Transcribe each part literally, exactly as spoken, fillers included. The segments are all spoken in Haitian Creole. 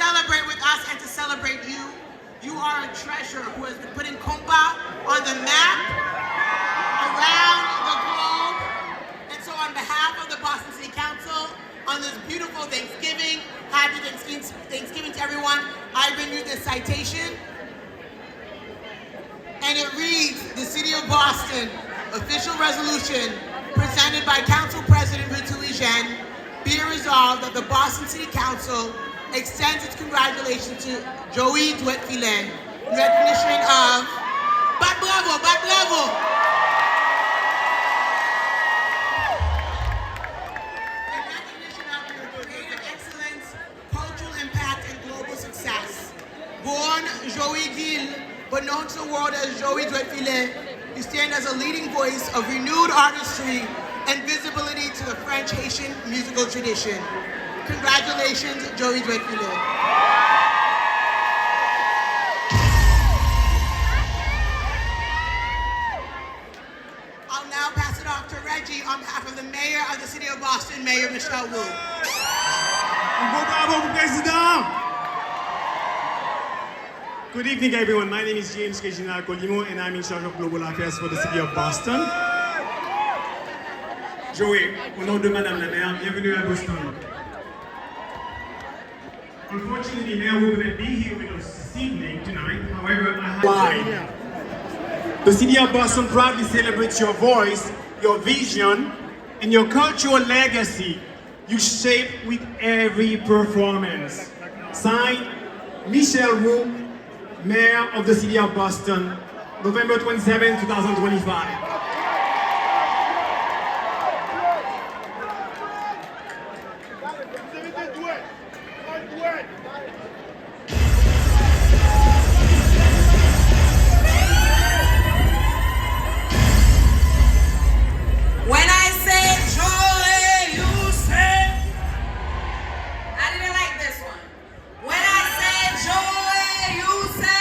celebrate with us and to celebrate you. You are a treasure who has been putting Kompa on the map around the globe. And so, on behalf of the Boston City Council, on this beautiful Thanksgiving, happy Thanksgiving, Thanksgiving to everyone. I bring you this citation. And it reads, the City of Boston, official resolution presented by Council President Ritu Eugène, be it resolved that the Boston City Council extends its congratulations to Joey Dwet Filet in recognition of, bat bravo, bat bravo! In recognition of your creative excellence, cultural impact, and global success. Born Joey Gill, but known to the world as Joey Dwet Filet, you stand as a leading voice of renewed artistry and visibility to the French Haitian musical tradition. Congratulations, Joey Dwet Filet. I'll now pass it off to Reggie on behalf of the mayor of the city of Boston, Mayor Michelle Wu. Yon gwo bravo pou prezidan! Good evening, everyone. My name is James Reginald Colimo, and I'm in charge of global affairs for the city of Boston. Joey, au nom de Madame la Maire, bienvenue à Boston. Unfortunately, Mayor, we couldn't be here with us this evening, tonight. However, I have. Why? The city of Boston proudly celebrates your voice, your vision, and your cultural legacy you shape with every performance. Signed, Michelle Wu, Mayor of the City of Boston, November twenty-seventh, two thousand twenty-five. When I say Joey, you say. I didn't like this one. When I say Joey, you say.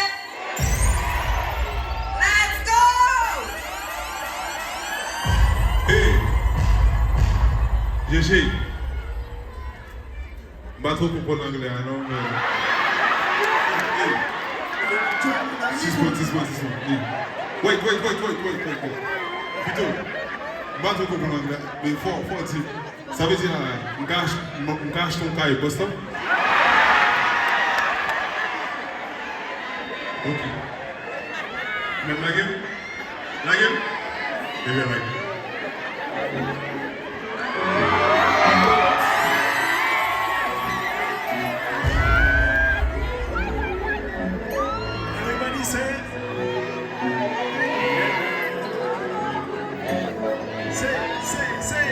Let's go! Hey! Jeje! M pa twò konprann anglè a non, men. Sispann, sispann, sispann. Wait, wait, wait, wait, wait, wait, wait. Pito, m pa twò konprann anglè a, men fò, fò di. Sa vle di la, m ka ach-, m, m ka achte yon kay Boston? Ok. Mèt lage m? Lage m? Ebyen, lage. Everybody say, say, say, say.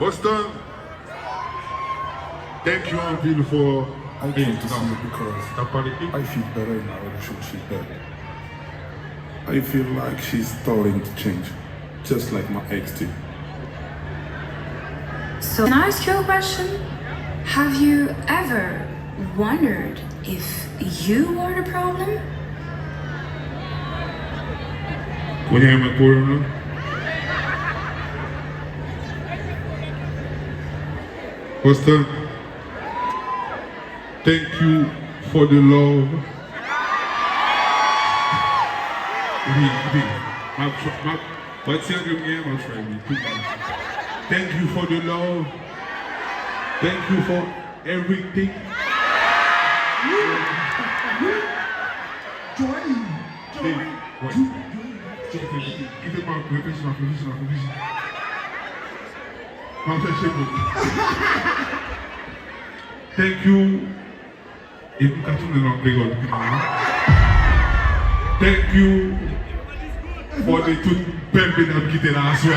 Boston, thank you anpil for I came to see you because I feel better in my relationship, but I feel like she's starting to change, just like my ex did. So, can I ask you a question? Have you ever wondered if you are the problem? Kounye a mwen pwoblèm nan. Boston, thank you for the love. Epi, epi, m ap, m ap, wè ti angle m gen, m ap fè li tou. Thank you for the love. Thank you for everything. Joy, Joy, Joy, Joy. Kite m reflechi, m ap reflechi, m ap reflechi. M ap chèche mo. Thank you. E m ka tounen nan kreyòl pi devan. Thank you for the tout bèl medam ki te la aswè a.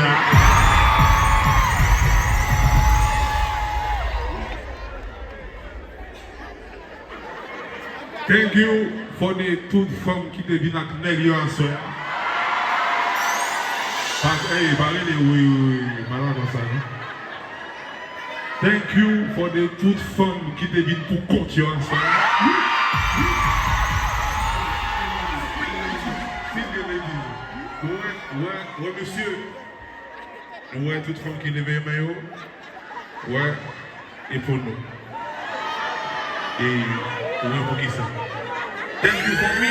Thank you for the tout fanm ki te vin ak nèg yo aswè a. Pa, ey, pa rele wi, wi, wi, pa nan konsa, non. Thank you for the tout fanm ki te vin pou kont yo aswè a. Single ladies. Wè, wè, wè, mesye. Nou wè tout fanm ki leve men yo. Wè, e pou nou. E ou wè poukisa. Thank you for me.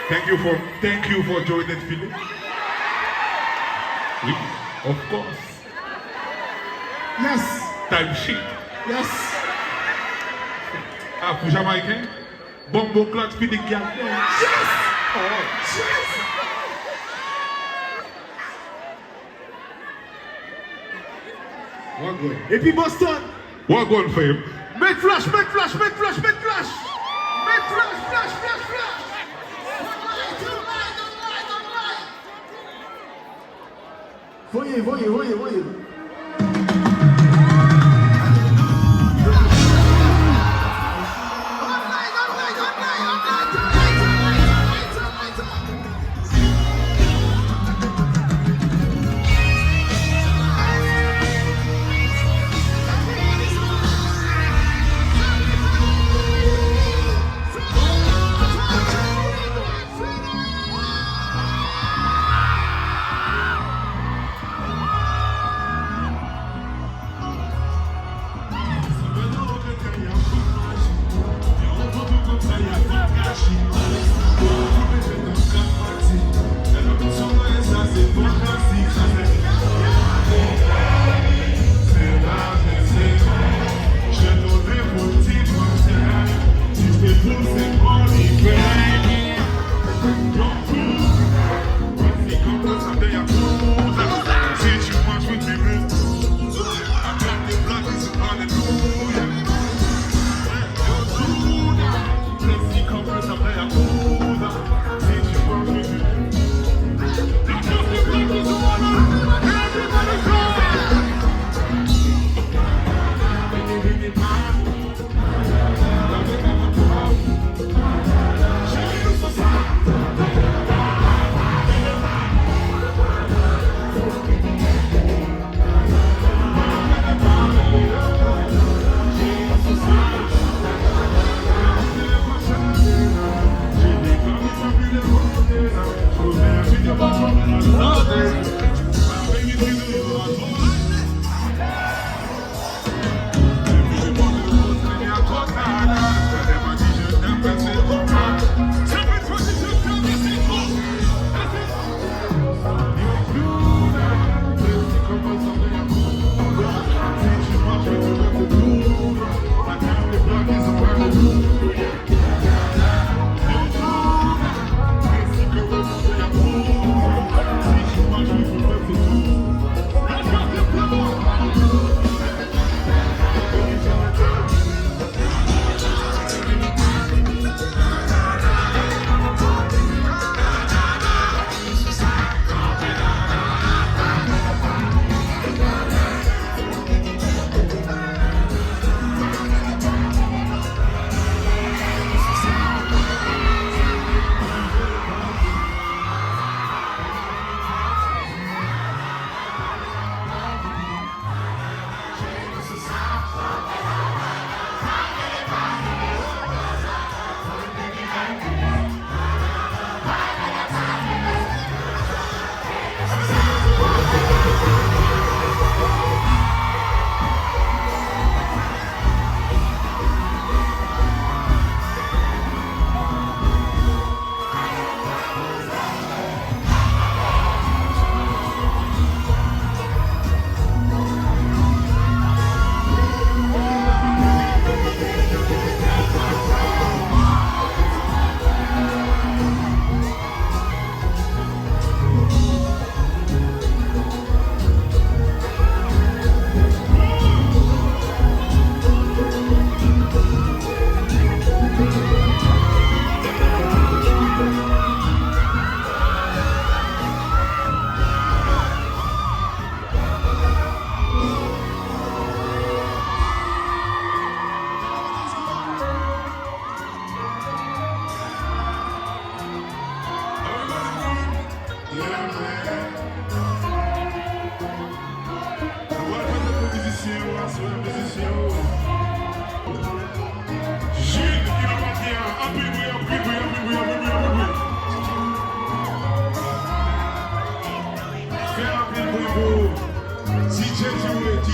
Thank you for, thank you for Joy Netfilé. Wi, of course. Yes. Type shit. Yes. Ah, pou Jamayiken, bonbon klòt fini gate. Yes. Oh. Yes. Wagwan. Epi Boston. Wagwan, frè m. Met flash, met flash, met flash, met flash. Met flash, flash, flash, flash. Voye, voye, voye, voye.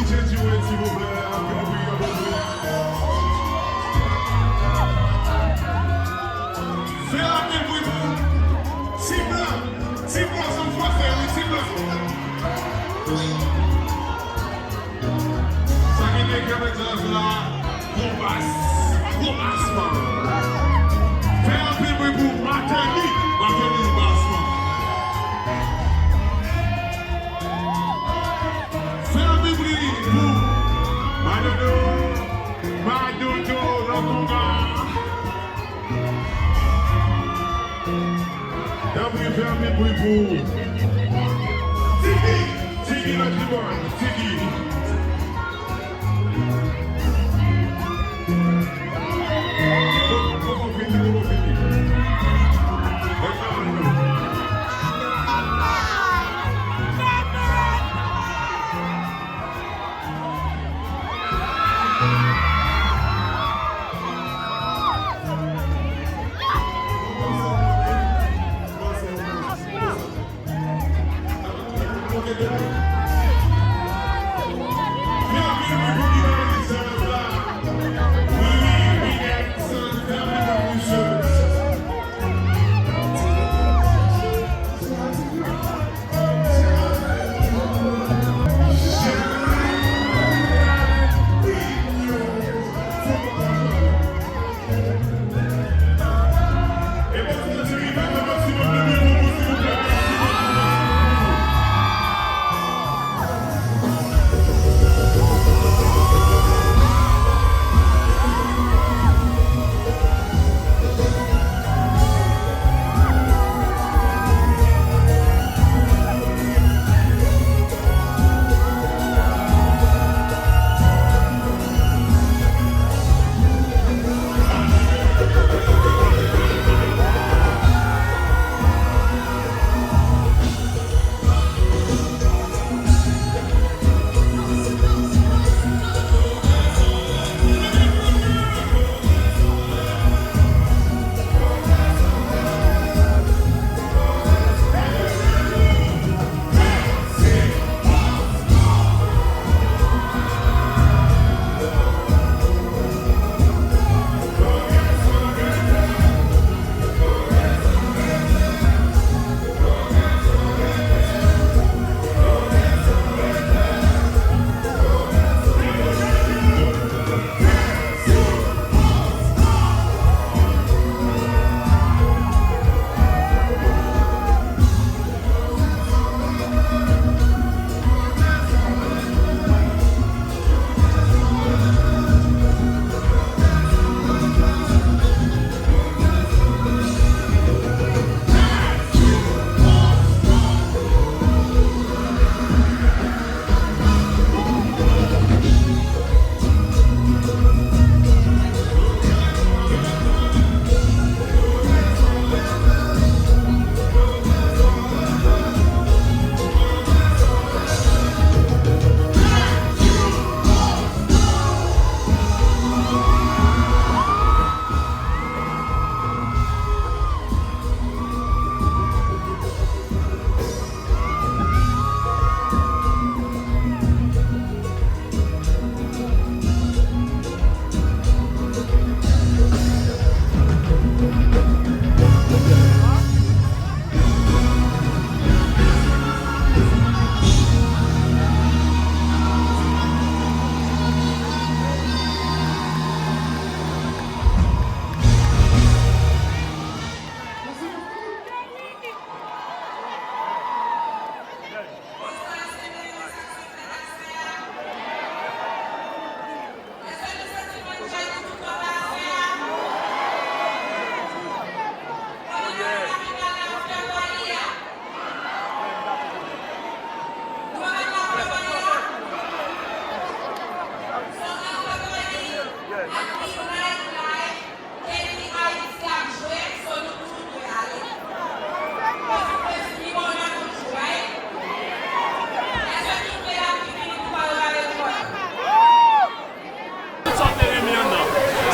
Change your way, silvouplè, anpil bri, anpil bri. Fè anpil bri pou ti blan, ti blan, se yon fwa fè, wi, ti blan. Sa ki te gen nan djaz la, gwo bas, gwo bas man. Fè anpil bri pou Martelly, Martelly bas man. Fè anpil bri pou Madodo, Madodo nan konga. Tanpri, fè anpil bri pou Tiki, Tiki nan kibòd, Tiki. Poko fini, poko fini.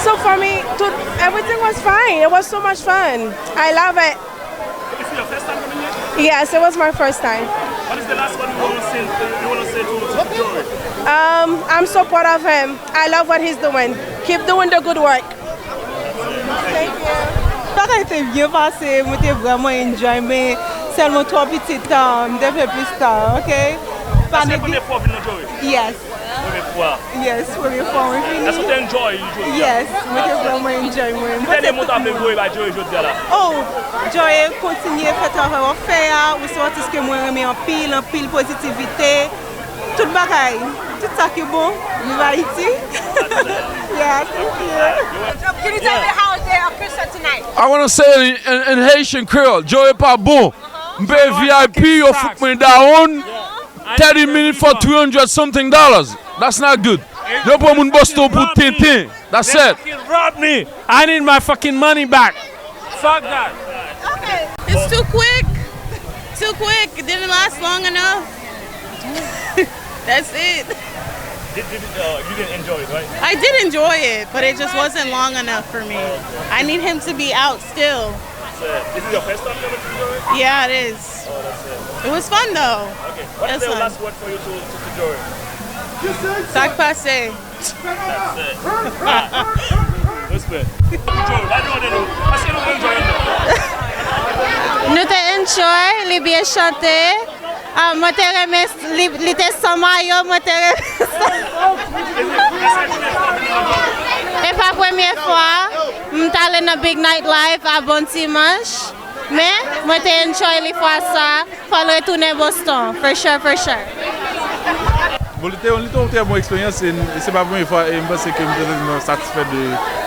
So for me, tout, everything was fine. It was so much fun. I love it. Is this your first time coming here? Yes, it was my first time. What is the last one you wanna say, you wanna say to, to Joy? Um, I'm so proud of him. I love what he's doing. Keep doing the good work. Thank you. Bagay te byen pase, mwen te vrèman enjoy, men sèlman twò pitit tan, m te vle plis tan, ok? Pa Èske se negi- premye fwa w vin nan Joe? Yes. Premye fwa. Yes, premye fwa mwen vini. Èske w te enjoy jodi a? Yes, mwen te vrèman enjoy mwen. Ki dènye mo w ta vle voye bay Joe jodi a la? Oh, Joe, kontinye fè travay w ap fè a, ou se yon atis ke mwen renmen anpil, anpil pozitivite. Tout bagay, tout sa ki bon, viv Ayiti. Yeah, thank you. Can you tell me how they are Christian tonight? I wanna say it in, in, in Haitian Creole, Joe pa bon. M peye V I P, yo fout mwen down. Thirty minutes for three hundred something dollars. That's not good. Yo pran moun Boston pou tenten. That's it. They fucking robbed me. I need my fucking money back. Fuck that. It's too quick. Too quick. It didn't last long enough. That's it. Did, did, uh, you didn't enjoy it, right? I did enjoy it, but it just wasn't long enough for me. I need him to be out still. So, this is your first time coming to Missouri? Yeah, it is. Oh, that's it. It was fun though. Okay. What is the last word for you to, to, to Joe? Sa k pase? That's it. Ah. Respect. Joe, la Joe de nou. Paske nou enjoy it. Nou te enjoy, li byen chante. Ah, mwen te renmen s- li, li te san mayo, mwen te renmen sa. E pa premye fwa m t ale nan Big Night Live a Bon Dimanche, men mwen te enjoy li fwa sa, fò l retounen Boston, for sure, for sure. Bon, li te, li te yon trè bon eksperyans, e, e se pa premye fwa, e m panse ke m te vrèman satisfè de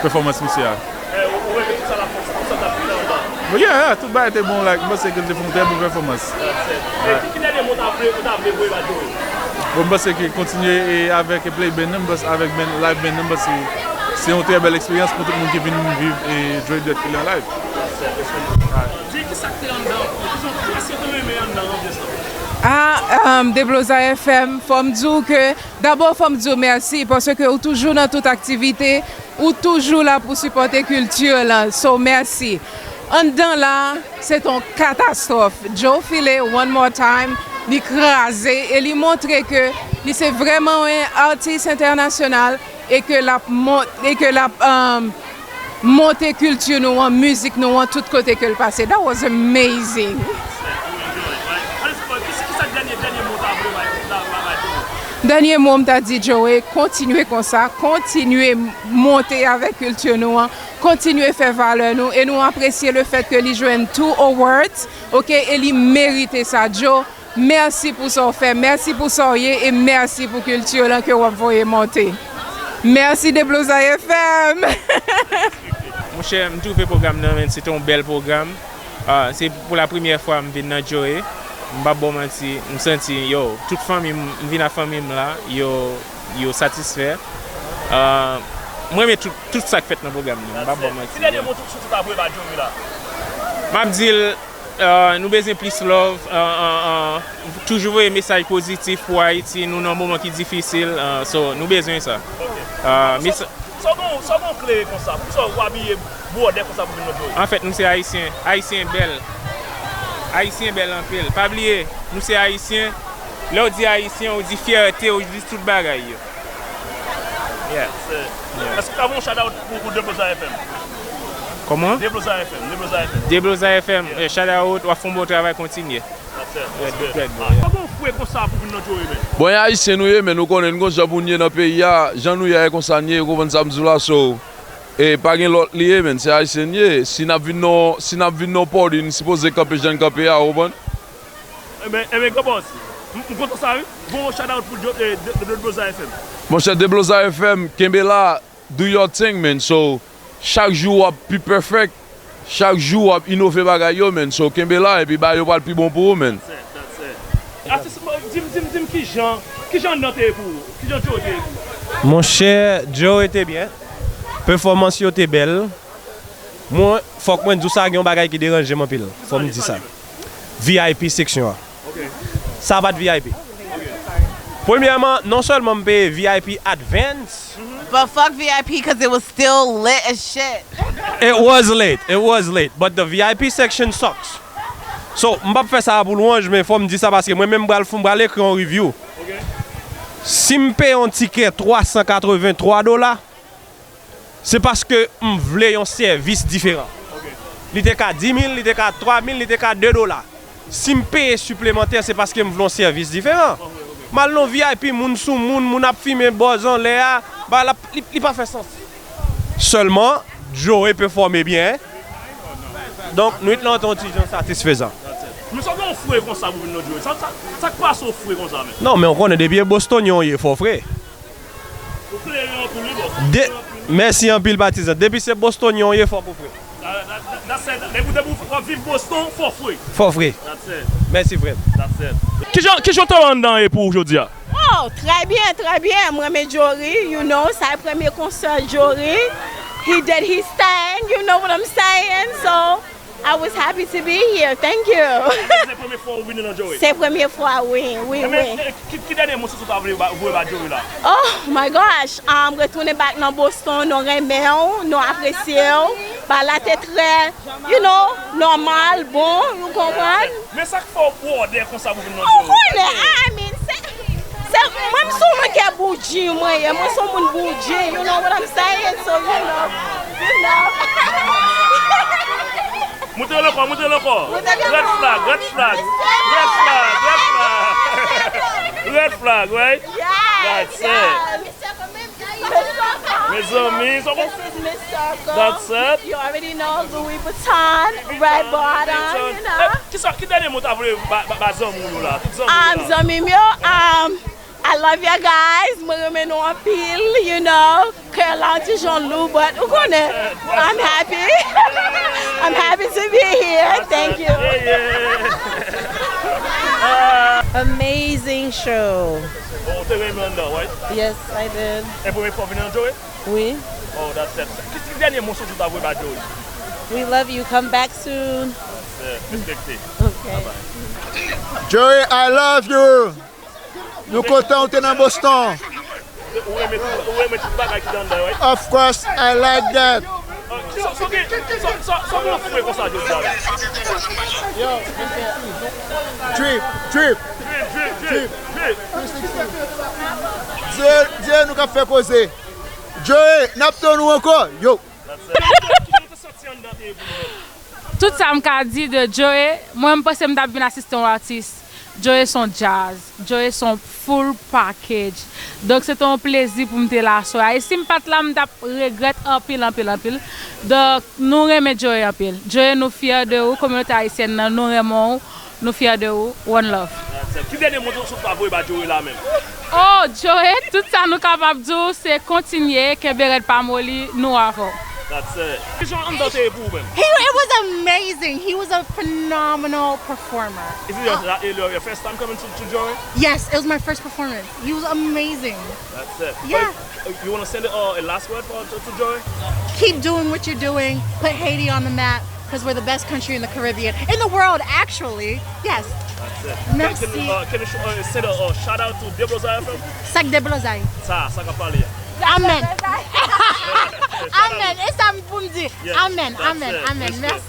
pèfòmans misye a. Eh, ou, ou renmen tout sa l ap fè, tout sa l ap fè anba? Bon, yeah, yeah, tout bagay te bon, like, m panse ke l te fè yon trè bon pèfòmans. That's it. E ki, ki dènye mo w ta vle, ou ta vle voye ba Joe? Bon, m panse ke kontinye e avèk play band nan, m panse avèk band, live band nan, m panse se yon trè bèl eksperyans pou tout moun ki vin viv e Joe Diot ki la live. That's it. Alright. Di ki sa k te anndan, ki sa, ki sa w te renmen anndan anbyans lan? Ah, um, Deblozay F M, fò m di w ke, dabò fò m di w mèsi, paske ou toujou nan tout aktivite, ou toujou la pou sipòte kilti lan. So, mèsi. Anndan la, se t on katastwòf. Joe Filet, one more time, li kraze e li montre ke li se vrèman yon atis entènasyonal e ke l ap mon-, e ke l ap, um, monte kilti nou an, mizik nou an, tout kote ke l pase. That was amazing. Dènye mo m ta di Joe, kontinye konsa, kontinye monte avèk kilti nou an, kontinye fè valè nou, e nou apresye le fèt ke li jwenn two awards, ok, e li merite sa. Joe, mèsi pou sa w fè, mèsi pou sa w ye, e mèsi pou kilti lan ke w ap voye monte. Mèsi Deblozay F M! Monchè, m twouve pwogram nan, men se te yon bèl pwogram. Ah, se pou la premyè fwa m vin nan Joe. M p ap ba w manti, m santi, yo, tout fanmi m, m vin ak fanmi m la, yo, yo satisfè. Ah, m renmen tout, tout sa k fèt nan pwogram nan, m p ap ba w manti. Ki dènye mo tou, sou tout ap voye ba Joe la? M ap di l, ah, nou bezwen plis love, ah, ah, ah, toujou voye mesaj pozitif pou Ayiti, nou nan moman ki difisil, ah, so, nou bezwen sa. Ok. Ah, so, mesa- Sa w gen, sa w gen klere konsa? Poukisa w abiye bwòdè konsa pou vin nan Joe? Anfèt, nou se Ayisyen. Ayisyen bèl. Ayisyen bèl anpil. Pa bliye, nou se Ayisyen. Lè w di Ayisyen, w di fyète, w di tout bagay yo. Yeah. Èske w ka voye yon shout out pou, pou Deblozay F M? Kòman? Deblozay F M, Deblozay F M. Deblozay F M, yeah, shout out, w ap fè yon bon travay, kontinye. Respè, respè. Ah, pa gon fre konsa pou vin nan Joe, men. Bon, e Ayisyen nou ye, men nou konnen n gon jan pou n ye nan peyi a, jan nou ye a, e konsa n ye, ou konprann sa m di w la, so, e pa gen lòt li ye, men, se Ayisyen n ye. Si n ap vin nan, si n ap vin nan yon party, n sipoze kanpe jan n kanpe a, ou konprann? Enben, enben, Gran Bòs, m, m kontan sa, wi. Bon, shout out pou Joe, eh, De-, De-, Deblozay F M. Monchè, Deblozay F M, kenbe la, do your thing, man. So, chak jou w ap pi perfect, chak jou w ap inove bagay yo, man. So, kenbe la, epi bagay yo pral pi bon pou ou, man. That's it, that's it. Atis, di m, di m, di m kijan, kijan anndan te ye pou ou? Kijan Joe te ye pou ou? Monchè, Joe te byen. Pèfòmans yo te bèl. Mwen, fòk mwen di w sa, gen yon bagay ki deranje m anpil. Fò m di sa. V I P section an. Ok. Sa pa t V I P. Ok. Premyèman, non sèlman m peye V I P advance. But fuck V I P 'cause it was still lit as shit. It was lit. It was lit. But the V I P section sucks. So, m p ap fè sa pou lwanj, men fò m di sa paske mwen menm m pral, m pral ekri yon review. Ok. Si m peye yon tikè twa san katrevenntwa dola, se paske m vle yon sèvis diferan. Li te ka di mil, li te ka twa mil, li te ka de dola. Si m peye siplemantè, se paske m vle yon sèvis diferan. M al nan V I P, moun sou moun, moun ap fimen bòz anlè a, ba l ap, li, li pa fè sans. Sèlman, Joe pefòme byen. Donk, nwit lan te yon ti jan satisfezan. Men sa w gen w fre konsa pou vin nan Joe? Sa, sa, sa k pase w fre konsa, men? Non, men w konnen depi e Bostonyen w ye, fò w fre. Ou klere anpil, wi, bòs. De, mèsi anpil, patizan. Depi se Bostonyen w ye, fòk ou fre. That, that, that, that's it. Depi, depi w ap viv Boston, fò w fre. Fò w fre. That's it. Mèsi, frè m. That's it. Kijan, kijan talè anndan ye pou w jodi a? Oh, trè byen, trè byen. Mwen renmen Joe, you know, sa e premye konsè Joe. He did his thing, you know what I'm saying? So, I was happy to be here. Thank you. Se premye fwa ou vini nan Joe? Se premye fwa, wi, wi, wi. Ki, ki dènye mo sou sa w ta vle ba, voye ba Joe la? Oh my gosh, um, retounen back nan Boston, nou renmen w, nou apresye w. Bagay la te trè, you know, nòmal, bon, ou konprann? Men sa k fè w bwòdè konsa pou vin nan Joe? Ou konnen, I mean, se, se, mwen m se yon moun ki boujim, mwen ye, mwen se yon moun boujim, you know what I'm saying? So, you know, you know. Moute l ankò, moute l ankò. Red flag, red flag. Red flag, red flag. Red flag, right? Yes, that's it. Mezanmi, so this is Miss Circle. That's it. You already know, Louis Vuitton, red bottom, you know. Eh, kisa, ki dènye mo w ta vle ba, ba, ba zanmi w yo la? Tout zanmi w yo la. Um, zanmi m yo, um, I love you guys. Mwen renmen nou anpil, you know. Kè la yon ti jan lou, but ou konnen. I'm happy. I'm happy to be here. Thank you. Yeah, yeah. Amazing show. Bon, ou te renmen anndan, right? Yes, I did. E premye fwa w vin nan Joe? Wi. Oh, that's it. Ki, ki dènye mo w ta vle ba Joe? We love you. Come back soon. Yeah, respekte. Okay. Bye bye. Joe, I love you. Nou kontan ou te nan Boston. Ou renmen tout, ou renmen tout bagay ki anndan, right? Of course, I like that. Ah, sa, sa gen, sa, sa, sa gen fre konsa jodi a la. Drip, drip. Drip, drip, drip, drip. Dye, Dye nou k ap fè koze. Joe, n ap tann ou ankò. Yo. That's it. Kijan w te santi anndan te ye pou nou menm? Tout sa m ka di de Joe, mwen m panse m t ap vin asiste yon atis. Joe se yon djaz, Joe se yon full package. Donk se te yon plezi pou m te la aswè a. E si m pa t la, m t ap regrèt anpil, anpil, anpil. Donk nou renmen Joe anpil. Joe, nou fyè de ou, kominote ayisyèn nan, nou renmen w, nou fyè de ou. One love. Ki dènye mo w ta vle voye ba Joe la menm? Oh, Joe, tout sa nou kapab di w, se kontinye, kenbe rèd, pa moli, nou avè w. That's it. Kijan anndan te ye pou ou menm? He, it was amazing. He was a phenomenal performer. Is it your, uh, your, your first time coming to, to Joe? Yes, it was my first performance. He was amazing. That's it. Yeah. Uh, you wanna send a, uh, a last word for, to, to Joe? Keep doing what you're doing. Put Haiti on the map. 'Cause we're the best country in the Caribbean, in the world, actually. Yes. That's it. Merci. Can, can, uh, can you sh-, uh, send a, uh, shout out to Deblozay F M? Sak Deblozay. Sa, sa k ap pale a. Amen. Amen. E sa m pou m di. Amen. Amen. Amen. Merci.